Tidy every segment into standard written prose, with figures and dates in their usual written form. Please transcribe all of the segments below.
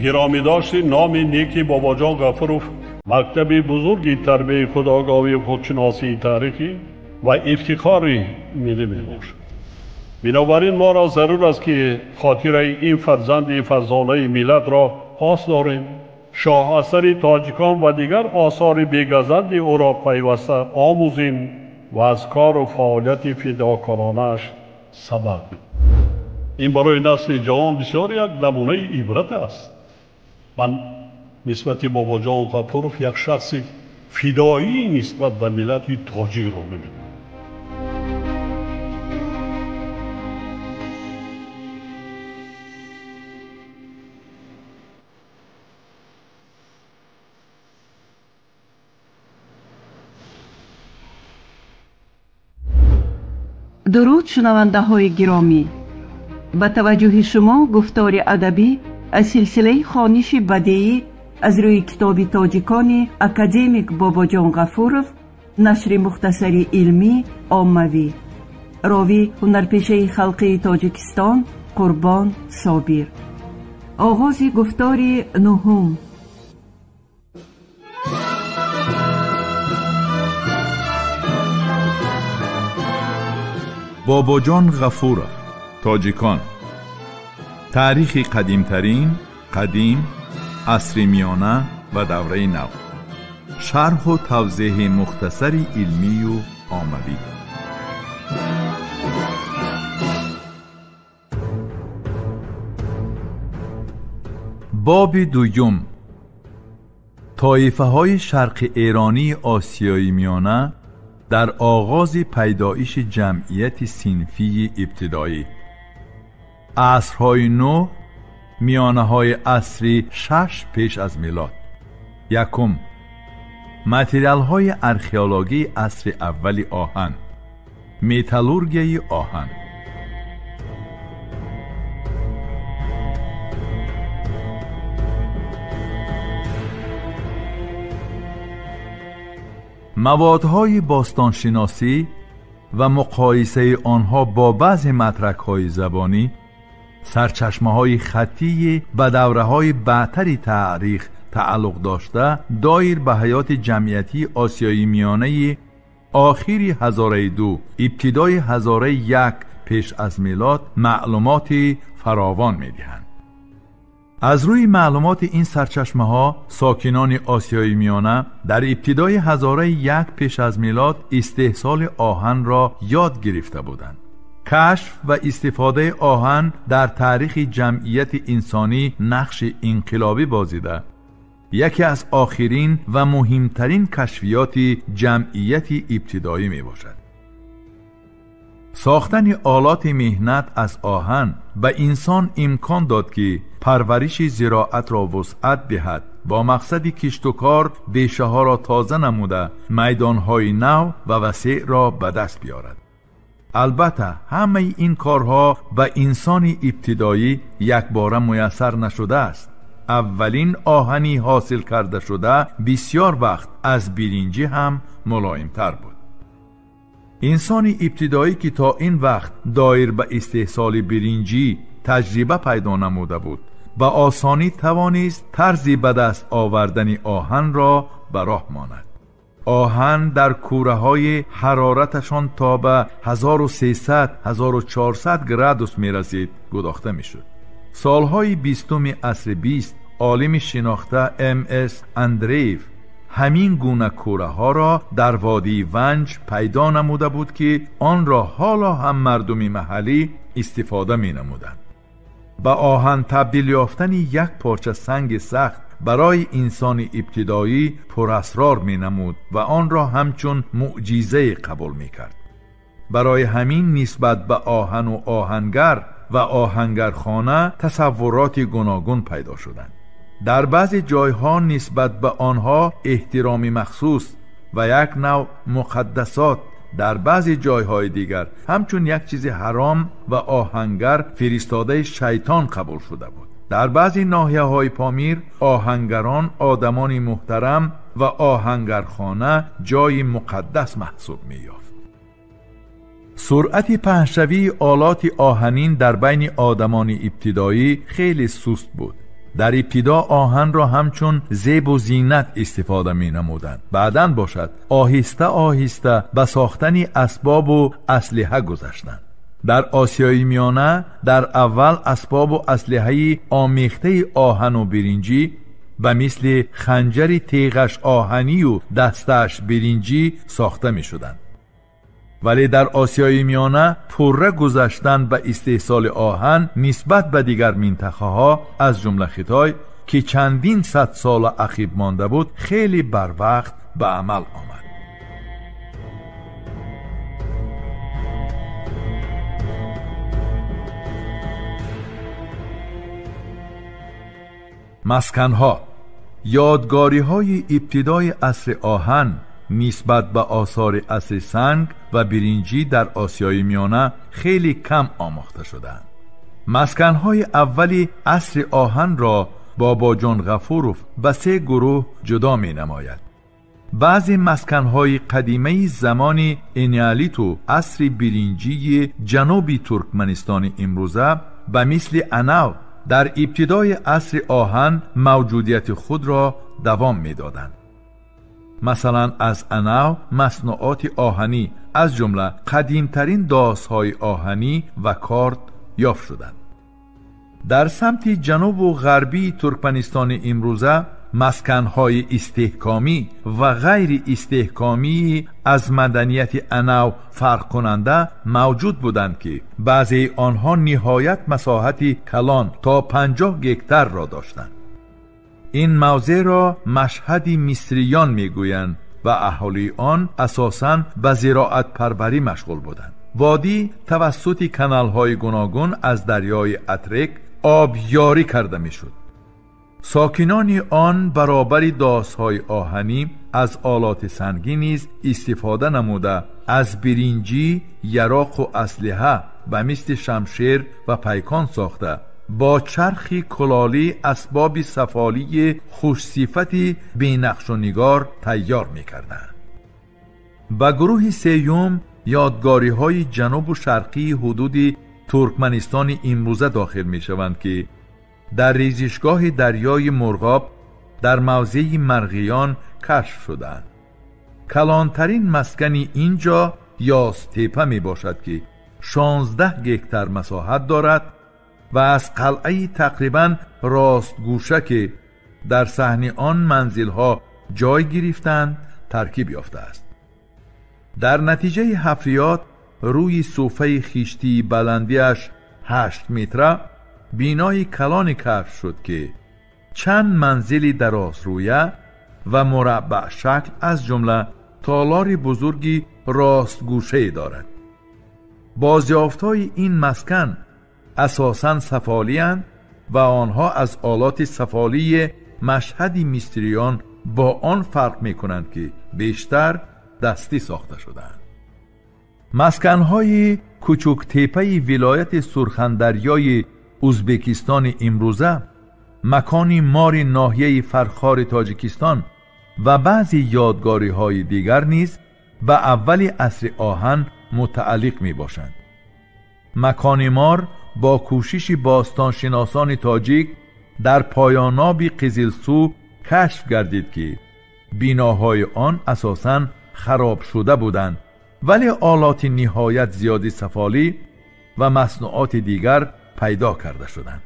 Гиромӣ дошти номи неки Бобоҷон Ғафуров мактаби бузурги тарбияи худогоҳӣ, худшиносии таърихӣ ва ифтихори миллӣ мебошад. Бинобар ин моро зарур аст, ки хотираи ин фарзанди фарзонаи миллатро пос дорем, шоҳасари тоҷикон ва дигар осори бегазанди ӯро пайваста омӯзем ва аз кору фаъолияти фидокоронааш сабақ бигирем. Ин барои насли ҷавон бисёр як намунаи ибрат аст. Ман нисбати Бобоҷон Ғафуров як шахси фидоӣ нисбат ба миллати тоҷикро мебинам. Дуруд, шунавандаҳои гиромӣ! Ба таваҷҷӯҳи шумо гуфтори адабӣ аз силсилаи хониши бадеӣ аз рӯи китоби тоҷикони академик Бобоҷон Ғафуров, нашри мухтасари илмӣ оммавӣ. Ровӣ ҳунарпешаи халқии Тоҷикистон Қурбон Собир. Оғози гуфтори нуҳум. Бобоҷон Ғафуров, тоҷикон. Таърихи қадимтарин, қадим, асри миёна ва давраи нав. Шарҳу тавзеҳи мухтасари илмию оммавӣ. Боби дуюм. Тоифаҳои шарқи эронии Осиёи Миёна дар оғози пайдоиши ҷамъияти синфии ибтидоӣ. Асрҳои нӯҳ, миёнаҳои асри шаш пеш аз милод. Якум. Материалҳои археологии асри аввали оҳан. Металлургияи оҳан. Маводҳои бостоншиносӣ ва муқоисаи онҳо бо баъзе матракҳои забонӣ, сарчашмаҳои хаттии ба давраҳои баъдтари таърих тааллуқ дошта, доир ба ҳаёти ҷамъиятии Осиёи Миёнаи охири ҳазораи ду, ибтидои ҳазораи як пеш аз милод маълумоти фаровон медиҳанд. Аз рӯи маълумоти ин сарчашмаҳо, сокинони Осиёи Миёна дар ибтидои ҳазораи як пеш аз милод истеҳсоли оҳанро ёд гирифта буданд. Кашф ва истифодаи оҳан дар таърихи ҷамъияти инсонӣ нақши инқилобӣ бозида, яке аз охирин ва муҳимтарин кашфиёти ҷамъияти ибтидоӣ мебошад. Сохтани олоти меҳнат аз оҳан ба инсон имкон дод, ки парвариши зироатро вусъат диҳад, бо мақсади киштукор бешаҳоро тоза намуда, майдонҳои нав ва васеъро ба даст биёрад. Албатта, ҳамаи ин корҳо ба инсони ибтидоӣ якбора муяссар нашудааст. Аввалин оҳани ҳосил карда шуда бисёр вақт аз биринҷӣ ҳам мулоимтар буд. Инсони ибтидоӣ, ки то ин вақт доир ба истеҳсоли биринҷӣ таҷриба пайдо намуда буд, ба осонӣ тавонист тарзи ба даст овардани оҳанро ба роҳ монад. Оҳан дар кӯраҳои ҳарораташон то ба 1300-1400 градус мерасид гудохта мешуд. Солҳои бистуми асри бист олими шинохта М. С. Андреев ҳамин гуна кӯраҳоро дар водии Ванҷ пайдо намуда буд, ки онро ҳоло ҳам мардуми маҳаллӣ истифода менамуданд. Ба оҳан табдил ёфтани як порча санги сахт барои инсони ибтидоӣ пурасрор менамуд ва онро ҳамчун мӯъҷизае қабул мекард. Барои ҳамин нисбат ба оҳану оҳангар ва оҳангархона тасаввуроти гуногун пайдо шуданд. Дар баъзе ҷойҳо нисбат ба онҳо эҳтироми махсус ва як навъ муқаддасот, дар баъзе ҷойҳои дигар ҳамчун як чизи ҳаром ва оҳангар фиристодаи шайтон қабул шуда буд. Дар баъзе ноҳияҳои Помир оҳангарон одамони муҳтарам ва оҳангархона ҷойи муқаддас маҳсуб меёфт. Суръати паҳншавии олоти оҳанин дар байни одамони ибтидоӣ хеле суст буд. Дар ибтидо оҳанро ҳамчун зебу зинат истифода менамуданд. Баъдан бошад оҳиста оҳиста ба сохтани асбобу аслиҳа гузаштанд. Дар Осиёи Миёна дар аввал асбобу аслиҳаи омехтаи оҳану биринҷӣ ба мисли ханҷари теғаш оҳанию дастааш биринҷӣ сохта мешуданд. Вале дар Осиёи Миёна пурра гузаштан ба истеҳсоли оҳан нисбат ба дигар минтақаҳо аз ҷумла Хитой, ки чандин сад сола ақиб монда буд, хеле барвақт ба амал омад. Масканҳо. Ёдгориҳои ибтидои асри оҳан нисбат ба осори асри санг ва биринҷӣ дар Осиёи Миёна хеле кам омӯхта шудаанд. Масканҳои аввали асри оҳанро Бобоҷон Ғафуров ба се гурӯҳ ҷудо менамояд. Баъзе масканҳои қадимаи замони энеолиту асри биринҷии ҷануби Туркманистони имрӯза ба мисли Анав дар ибтидои асри оҳан мавҷудияти худро давом медоданд. Масалан, аз Анав маснуоти оҳанӣ аз ҷумла қадимтарин досҳои оҳанӣ ва корд ёфт шуданд. Дар самти ҷанубу ғарбии Туркманистони имрӯза масканҳои истеҳкомӣ ва ғайри истеҳкомии аз маданияти Анав фарқкунанда мавҷуд буданд, ки баъзеи онҳо ниҳоят масоҳати калон то 50 гектарро доштанд. Ин мавзеъро Машҳади мисриён мегӯянд ва аҳолии он асосан ба зироатпарварӣ машғул буданд. Водӣ тавассути каналҳои гуногун аз дарёи Атрек обёрӣ карда мешуд. Сокинони он баробари досҳои оҳанӣ аз олоти сангӣ низ истифода намуда, аз биринҷӣ яроқу аслиҳа ба мисли шамшер ва пайкон сохта, бо чархи кулолӣ асбоби сафолии хушсифати бенақшу нигор тайёр мекарданд. Ба гурӯҳи сеюм ёдгориҳои ҷанубу шарқии ҳудуди Туркманистони имрӯза дохил мешаванд, ки дар резишгоҳи дарёи Мурғоб дар мавзеи Марғиён кашф шуданд. Калонтарин маскани ин ҷо Ёстепа мебошад, ки 16 гектар масоҳат дорад ва аз қалъаи тақрибан ростгӯша, ки дар саҳни он манзилҳо ҷой гирифтанд, таркиб ёфтааст. Дар натиҷаи ҳафриёт рӯи суфаи хиштии баландиаш 8 метра бинои калоне кашф шуд, ки чанд манзили дарозрӯя ва мураббаъшакл аз ҷумла толори бузурги ростгӯшае дорад. Бозёфтҳои ин маскан асосан сафолиянд ва онҳо аз олоти сафолии Машҳади мисриён бо он фарқ мекунанд, ки бештар дастӣ сохта шудаанд. Масканҳои Кучуктепаи вилояти Сурхандарёи Узбекистони имрӯза, макони мори ноҳияи Фархори Тоҷикистон ва баъзе ёдгориҳои дигар низ ба аввали асри оҳан мутааллиқ мебошанд. Макони мор бо кӯшиши бостоншиносони тоҷик дар поёноби Қизилсу кашф гардид, ки биноҳои он асосан хароб шуда буданд, вале олоти ниҳоят зиёди сафолӣ ва маснуоти дигар пайдо карда шуданд.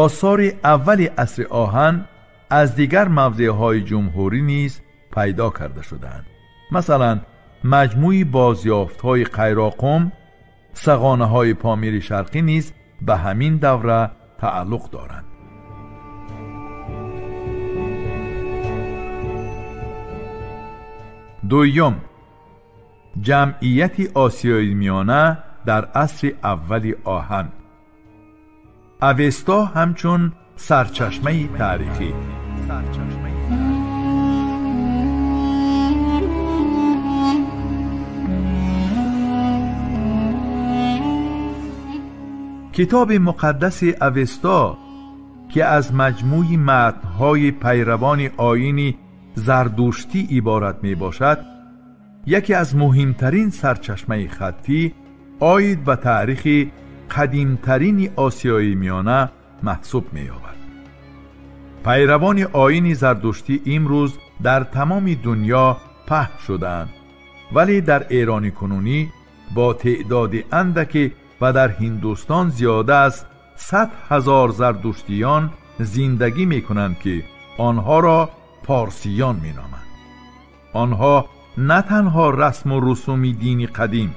Осори аввали асри оҳан аз дигар мавзеъҳои ҷумҳурӣ низ пайдо карда шуданд. Масалан, маҷмӯи бозёфтҳои Қайроқум, сағонаҳои Помири Шарқӣ низ ба ҳамин давра тааллуқ доранд. Дуюм, ҷамъияти Осиёи Миёна дар асри аввали оҳан. Авесто ҳамчун сарчашмаи таърихӣ. Китоби муқаддаси Авесто, ки аз маҷмӯи матнҳои пайравони оини зардуштӣ иборат мебошад, яке аз муҳимтарин сарчашмаи хаттӣ оид ба таърихи қадимтарини Осиёи Миёна маҳсуб меёбад. Пайравони оини зардуштӣ имрӯз дар тамоми дунё паҳн шудаанд, вале дар Эрони кунунӣ бо теъдоди андаке ва дар Ҳиндустон зиёда аз 100,000 зардуштиён зиндагӣ мекунанд ки онҳоро парсиён меноманд. Онҳо на танҳо расму русуми дини қадим,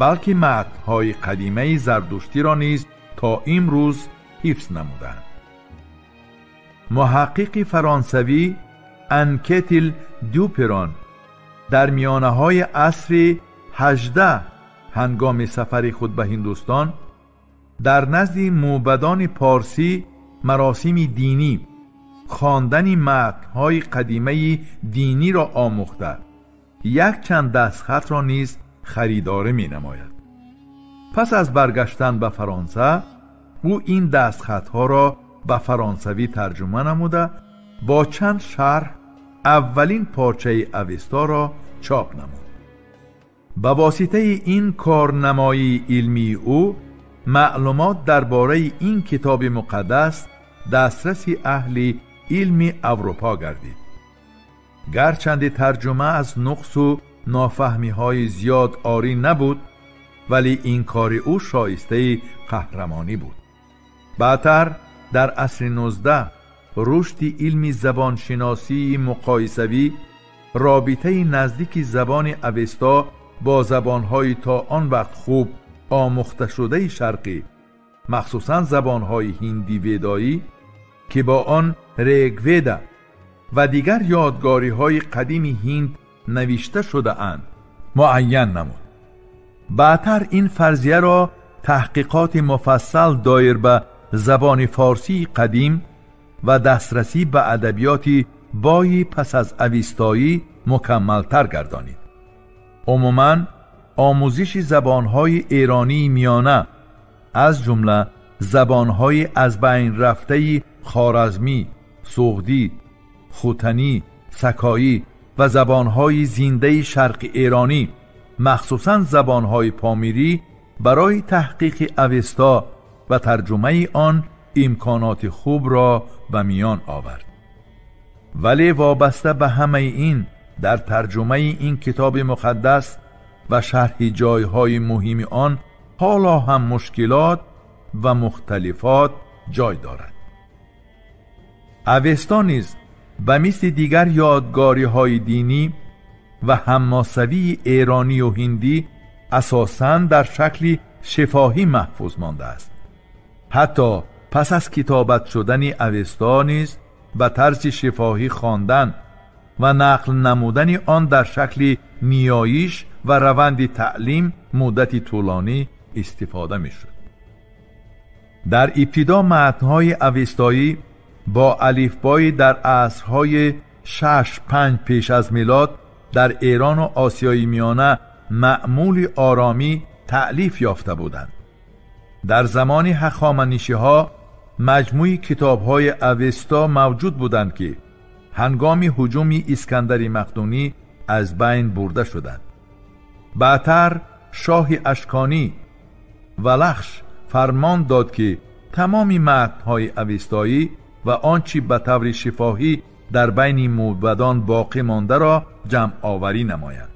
балки матнҳои қадимаи зардуштиро низ то имрӯз ҳифз намуданд. Муҳаққиқи фаронсавӣ Анкетил Дюперон дар миёнаҳои асри 18 ҳангоми сафари худ ба Ҳиндустон дар назди мӯбадони парсӣ маросими динӣ, хондани матнҳои қадимаи диниро омӯхта, якчанд дастхатро низ харидорӣ менамояд. Пас аз баргаштан ба Фаронса, ӯ ин дастхатҳоро ба фаронсавӣ тарҷума намуда, бо чанд шарҳ аввалин порчаи Авесторо чоп намуд. Ба воситаи ин корнамоии илмии ӯ маълумот дар бораи ин китоби муқаддас дастраси аҳли илми Аврупо гардид. Гарчанде тарҷума аз нуқсу нофаҳмиҳои зиёд орӣ набуд, вале ин кори ӯ шоистаи қаҳрамонӣ буд. Баъдтар дар асри 19 рушди илми забоншиносии муқоисавӣ, робитаи наздики забони Авесто бо забонҳои то он вақт хуб омӯхташудаи шарқӣ, махсусан забонҳои ҳиндӣ ведоӣ ки бо он Ригведа ва дигар ёдгориҳои қадими ҳинд навишта шудаанд, муайян намуд. Баъдтар ин фарзияро таҳқиқоти муфассал доир ба забони форсии қадим ва дастрасӣ ба адабиёти бои пас аз авестоӣ мукаммалтар гардонид. Умуман омӯзиши забонҳои эронии миёна, аз ҷумла забонҳои аз байн рафтаи хоразмӣ, суғдӣ, хутанӣ, сакоӣ ва забонҳои зиндаи шарқи эронӣ, махсусан забонҳои помирӣ, барои таҳқиқи Авесто ва тарҷумаи он имконоти хубро ба миён овард. Вале вобаста ба ҳамаи ин, дар тарҷумаи ин китоби муқаддас ва шарҳи ҷойҳои муҳими он ҳоло ҳам мушкилот ва мухталифот ҷой дорад. Авесто низ ба мисли дигар ёдгориҳои динӣ ва ҳаммосавии эронию ҳиндӣ асосан дар шакли шифоҳӣ маҳфуз мондааст. Ҳатто пас аз китобат шудани Авесто низ ба тарзи шифоҳӣ хондан ва нақл намудани он дар шакли ниёиш ва раванди таълим муддати тӯлонӣ истифода мешуд. Дар ибтидо матнҳои авестоӣ бо алифбои дар асрҳои 6-5 пеш аз милод дар Эрону Осиёи Миёна маъмули оромӣ таълиф ёфта буданд. Дар замони ҳахоманишиҳо маҷмӯи китобҳои Авесто мавҷуд буданд ки ҳангоми ҳуҷуми Искандари Мақдунӣ аз байн бурда шуданд. Баъдтар шоҳи Ашконӣ Валахш фармон дод ки тамоми матнҳои авестоӣ ва он чи ба таври шифоҳӣ дар байни мӯбадон боқӣ мондаро ҷамъоварӣ намоянд.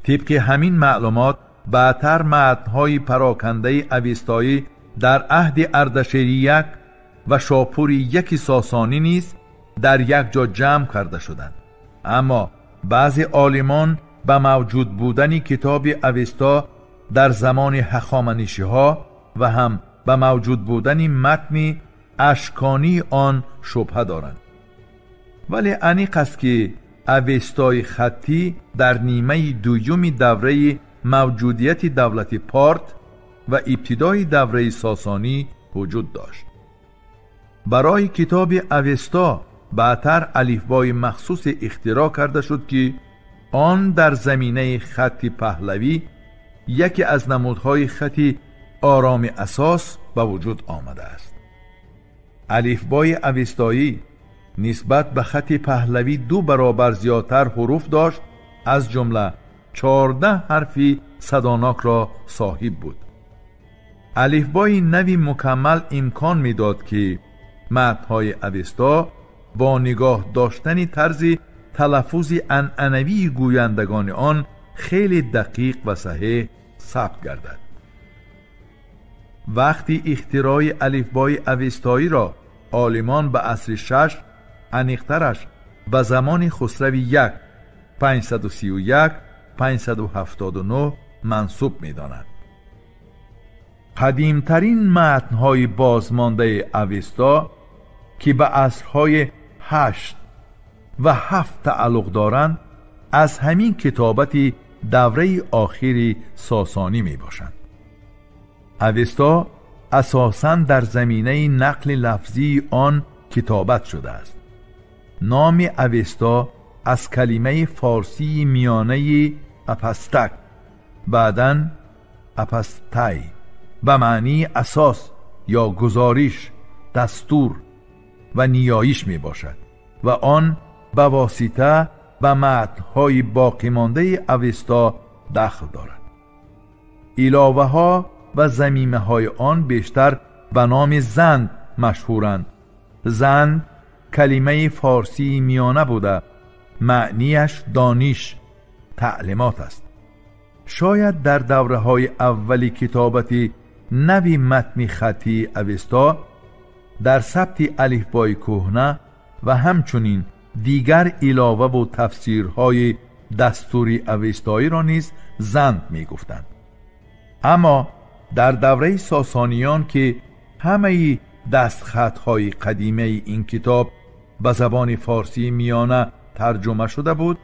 Тибқи ҳамин маълумот баъдтар матнҳои парокандаи авестоӣ дар аҳди Ардашери як ва Шопури яки Сосонӣ низ дар як ҷо ҷамъ карда шуданд. Аммо баъзе олимон ба мавҷуд будани китоби Авесто дар замони ҳахоманишиҳо ва ҳам ба мавҷуд будани матни ашконии он шубҳа доранд. Вале аниқ аст ки Авестои хаттӣ дар нимаи дуюми давраи мавҷудияти давлати Порт ва ибтидои давраи Сосонӣ вуҷуд дошт. Барои китоби Авесто баъдтар алифбои махсусе ихтироъ карда шуд ки он дар заминаи хатти паҳлавӣ, яке аз намудҳои хати ороми асос, ба вуҷуд омадааст. Алифбои авестоӣ нисбат ба хати паҳлавӣ 2 баробар зиёдтар ҳуруф дошт, аз ҷумла 14 ҳарфи садонокро соҳиб буд. Алифбои нави мукаммал имкон медод ки матнҳои Авесто бо нигоҳ доштани тарзи талаффузи анъанавии гӯяндагони он хеле дақиқ ва саҳеҳ сабт гардад. Вақти ихтирои алифбои авестоиро олимон ба асри 6, аниқтараш ба замони Хусрави 1 531-579 мансуб медонанд. Қадимтарин матнҳои бозмондаи Авесто, ки ба асрҳои 8 ва 7 тааллуқ доранд, аз ҳамин китобати давраи охири сосонӣ мебошанд. Авесто асосан дар заминаи нақли лафзии он китобат шудааст. Номи Авесто аз калимаи форсии миёнаи апастак, баъдан апастай, ба маънии асос ё гузориш, дастур ва ниёиш мебошад ва он ба восита ба матнҳои боқимондаи Авесто дахл дорад. Иловаҳо ва замимаҳои он бештар ба номи занд машҳуранд. Занд калимаи форсии миёна буда, маънияш дониш, таълимот аст. Шояд дар давраҳои аввали китобати нави матни хаттии Авесто дар сабти алифбои кӯҳна ва ҳамчунин дигар иловаву тафсирҳои дастури авестоиро низ занд мегуфтанд. Аммо дар давраи сосониён, ки ҳамаи дастхатҳои қадимаи ин китоб ба забони форсии миёна тарҷума шуда буд,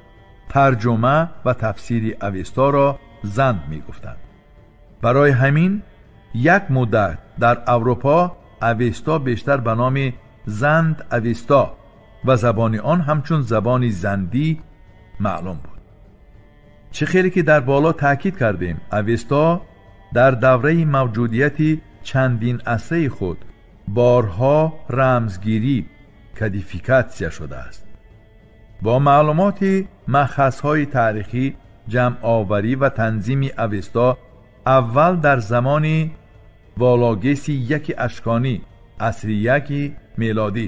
тарҷума ва тафсири Авесторо занд мегуфтанд. Барои ҳамин як муддат дар Аврупо Авесто бештар ба номи Занд Авесто ва забони он ҳамчун забони зандӣ маълум буд. Чӣ хеле ки дар боло таъкид кардем, Авесто дар давраи мавҷудияти чандин асраи худ борҳо рамзгирӣ, кодификатсия шудааст. Бо маълумоти махазҳои таърихӣ, ҷамъоварӣ ва танзими Авесто аввал дар замони Вологеси 1 Ашконӣ, асри 1 мелодӣ,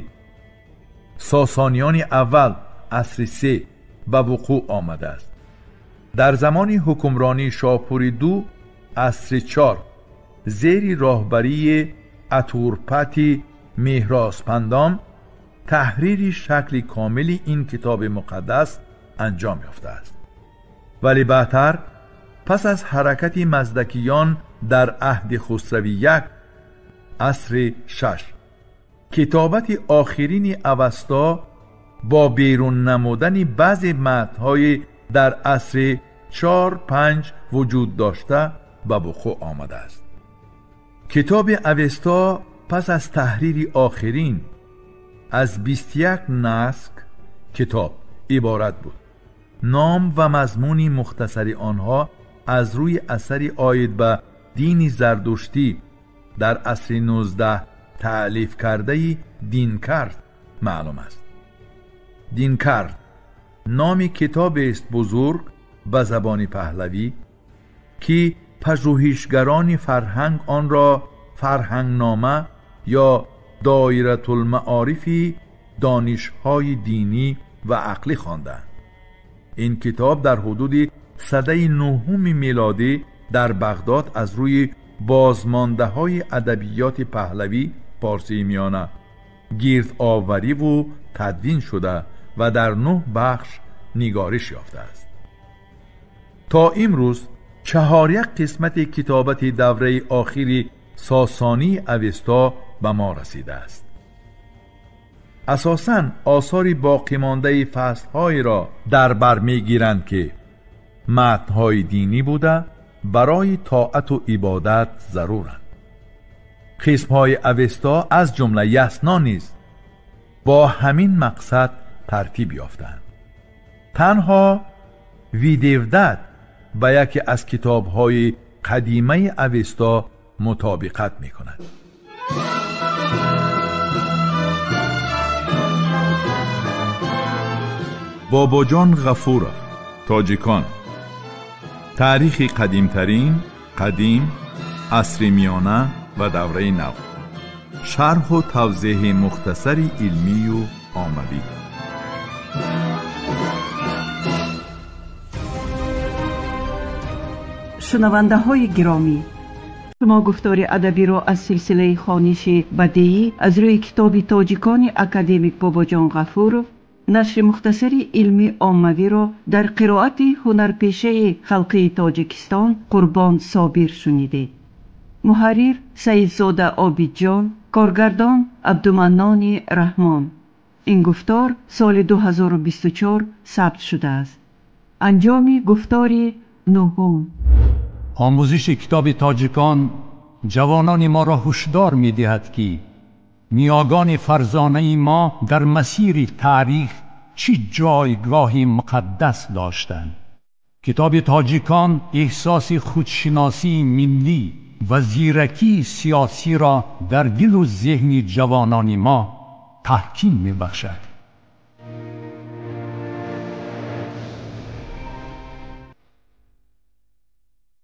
сосониёни аввал, асри 3 ба вуқӯъ омадааст. Дар замони ҳукмронии Шопури 2, асри 4, зери роҳбарии Атурпати Меҳроспандом таҳрири шакли комили ин китоби муқаддас анҷом ёфтааст. Вале баъдтар пас аз ҳаракати маздакиён дар аҳди Хусрави 1, асри 6, китобати охирини Авесто бо берун намудани баъзе матнҳои дар асри 4-5 вуҷуд дошта ба вуқӯъ омадааст. Китоби Авесто пас аз таҳрири охирин аз 21 наск китоб иборат буд. Ном ва мазмуни мухтасари онҳо аз рӯи асари оид ба дини зардуштӣ дар асри 19 таълиф кардаи Динкард маълум аст. Динкард номи китобест бузург ба забони паҳлавӣ, ки пажӯҳишгарони фарҳанг онро фарҳангнома ё доиратулмаорифи донишҳои динӣ ва ақлӣ хонданд. Ин китоб дар ҳудуди садаи 9 мелодӣ дар Бағдод аз рӯи бозмондаҳои адабиёти паҳлавӣ, форсии миёна, гирдовариву тадвин шуда ва дар 9 бахш нигориш ёфтааст. То имрӯз 4 қисмати китобати давраи охири сосонии Авесто ба мо расидааст. Асосан осори боқимондаи фаслҳоеро дар бар мегиранд, ки матнҳои динӣ буда барои тоату ибодат заруранд. Қисмҳои Авесто аз ҷумла Ясна низ бо ҳамин мақсад тартиб ёфтанд. Танҳо Видевдат ба яке аз китобҳои қадимаи Авесто мутобиқат мекунад. Бобоҷон Ғафуров, тоҷикон. Таърихи қадимтарин, қадим, асри миёна ва давраи нав. Шарҳу тавзеҳи мухтасари илмию оммавӣ. Шунавандаҳои гиромӣ, шумо гуфтори адабиро аз силсилаи хониши бадеӣ аз рӯи китоби тоҷикони академик Бобоҷон Ғафуров, нашри мухтасари илмӣ оммавиро дар қироати ҳунарпешаи халқии Тоҷикистон Қурбон Собир шунидед. Муҳаррир Саидзода Обидҷон, коргардон Абдуманнони Раҳмон. Ин гуфтор соли 2024 сабт шудааст. Анҷоми гуфтори нуҳум. Омӯзиши китоби тоҷикон ҷавонони моро ҳушдор медиҳад, ки ниёгони фарзонаи мо дар масири таърих чӣ ҷойгоҳи муқаддас доштанд. Китоби тоҷикон эҳсоси худшиносии миллӣ ва зиракии сиёсиро дар дилу зеҳни ҷавонони мо таҳким мебахшад.